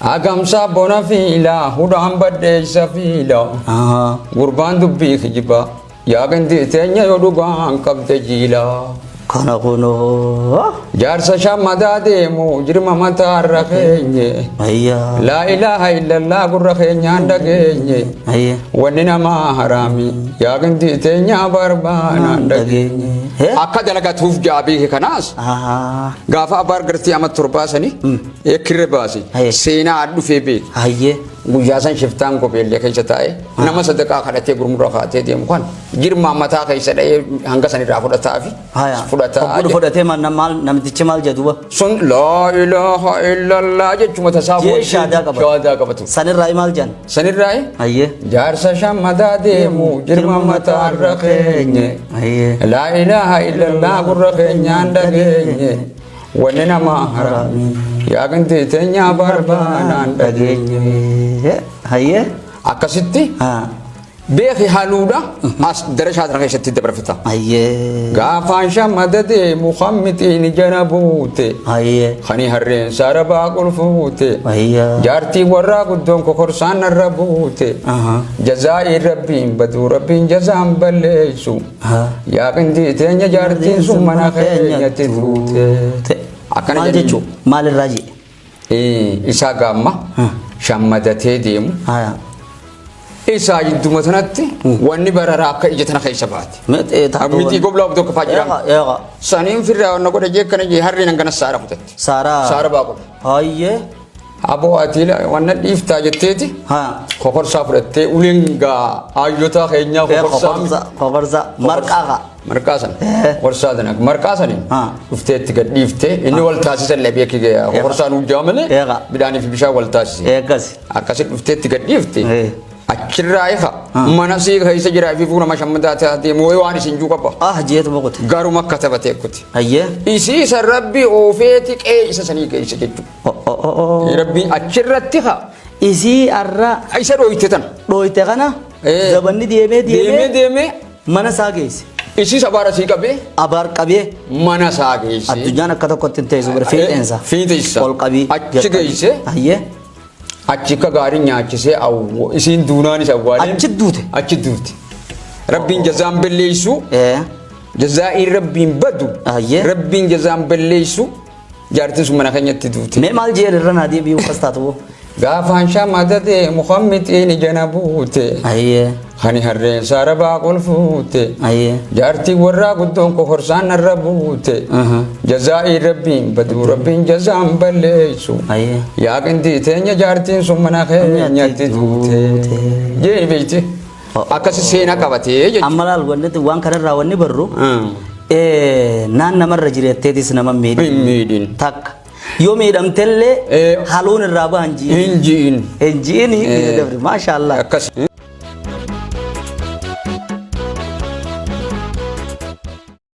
Agamsaa bona fiila hudhaan badheessa fiila. Gurbaan dubbii kijibaa yaa gindii teenya yoo dhugaan qabde jiila. Kana kunoo. Jaarsa shammadaa deemu jirma mataarra keenye. Ayya. Laa ilaaha illallah gurra keenyaan dhageenye. Ayya. Wanni namaa haraami yaa gindii teenyaa barbaanaan dhageenye. Dhageenye. Akka dalagatuuf jaabii kanaas gaafa abaar gartii ama torbaa sanii eekkirre baase Aye. seenaa dhufee beeke. Hayyee. Guyyaa san shiftaan kopheellee keessa taa'ee nama sadaqaa kadhatee gurmurra kaatee deemu kan jirmaa mataa keessa dha'ee hanga san irraa fudhataa fi Haya. fudhataa Hogguu fudhatee maal namtichi maal jedhuba? Sun laa ilaaha illallah jechuma tasaa Jee shaadaa qabatu. Shaadaa qabatu. Sanirraa maal jedhan? Sanirraa Hayyee. jaarsa shammadaa deemu jirma mataarra keenye. Hayyee. Laa ilaaha illallah gurra keenyaan dhageenye. Wanni namaa haraami yaa gindii teenyaa barbaanaan dhageenye. Dhageenye. Hayyee. Akkasitti Haa. beeki haluudha as dara shaatana keessatti dabarfata. Hayyee. Gaafaan shammada deemu kan mixiin jana buute. Hayyee. Kani harreen sarabaa qulfuute. Hayyaa. Jaartii warraa guddoon kokorsaan narra buute. Aha. Jazaa'i rabbiin baduu rabbiin jazaan balleessu. Haa. Yaa qindii teenya jaartiin sun mana keenyatti duute. Akkana Maal jedhanii- jechuu? Maalirraa jee? Isaa gaamma shammadatee deemu. Haya. Isaa jidduma sanatti wanni bararaa akka ija tana keessa baate. Mixii goblaa tokko faa jira. Eeqa. Saniin firraa wanna godhe jee kana jee harreen hangana saara kutatte. Saaraa. Saara baa godhe. Hayyee. Aboo ati wanna dhiiftaa jetteeti. Haa. Kokorsaa fudhattee uleen gaa hayyoota keenyaa kokorsaa. Kokorsa. Kokorsa. Marqaa kaa. Marqaa sana. Kokorsaa sana. Marqaa sani. Haa. Dhuftee itti gad dhiiftee inni wal taasisan illee beeki kokorsaan hojjaa malee Eeqa. midhaanii fi bishaan wal taasise. Eegas. Akkasi dhuftee itti gad dhiifte. Eh. Achirraa ifa mana sii keessa jiraa fi fuula mashammadaa taatee moo'ee waan isin juu qaba. Ah jeetu boqote. Garuma akka taphatee kuti. Hayyee. Isii san rabbi oofeeti qe'ee isa sanii geesse jechuudha. Oh oh oh oh. Rabbiin achirratti haa Isii arra isa dhooyte tana. dhooyte kana Eh. zabanni deemee Deemee deemee deemee mana isaa geesse. isii sabaara sii qabee Abaar qabee mana isaa geesse. addunyaan akka tokkotti hin teessu bira fiixeensa. Fiixeensa. Ol qabii. Achi gad qabii. geesse. Hayyee. Achi akka gaarii nyaachisee isiin duunaanis awwaaleen. Achi duute. Achi duute. Rabbiin jazaan balleessu. Eh. Jazaa'iin rabbiin badu. Ayyee. Rabbiin jazaan balleessu. Jaartiin sun mana keenyatti duute. Mee maal jeen irra naa deebi'uu akkas taatu boo. Gaafaan shamada deemu kan mixiin jana buute. Ayyee. Hani harreen sarabaa qulfuute. Ayyee. Jaartii warraa guddoon kokorsaan narra buute. Jazaa'ii rabbiin baduu rabbiin jazaan balleessu. Ayyee. Yaa qindii teenya jaartiin sun mana keenyatti duute. Jee beekti. Akkasi seenaa qabatee jechuudha. Amma laal wanni waan kanarraa wanni barru naan namarra jireetteetis nama miidhin. Hin miidhin. Takka. Yoo miidhamtellee Eh. haluun irraa bahan ji'in. Hin ji'in. Hin ji'in Eh. maashaallah. Akkasi.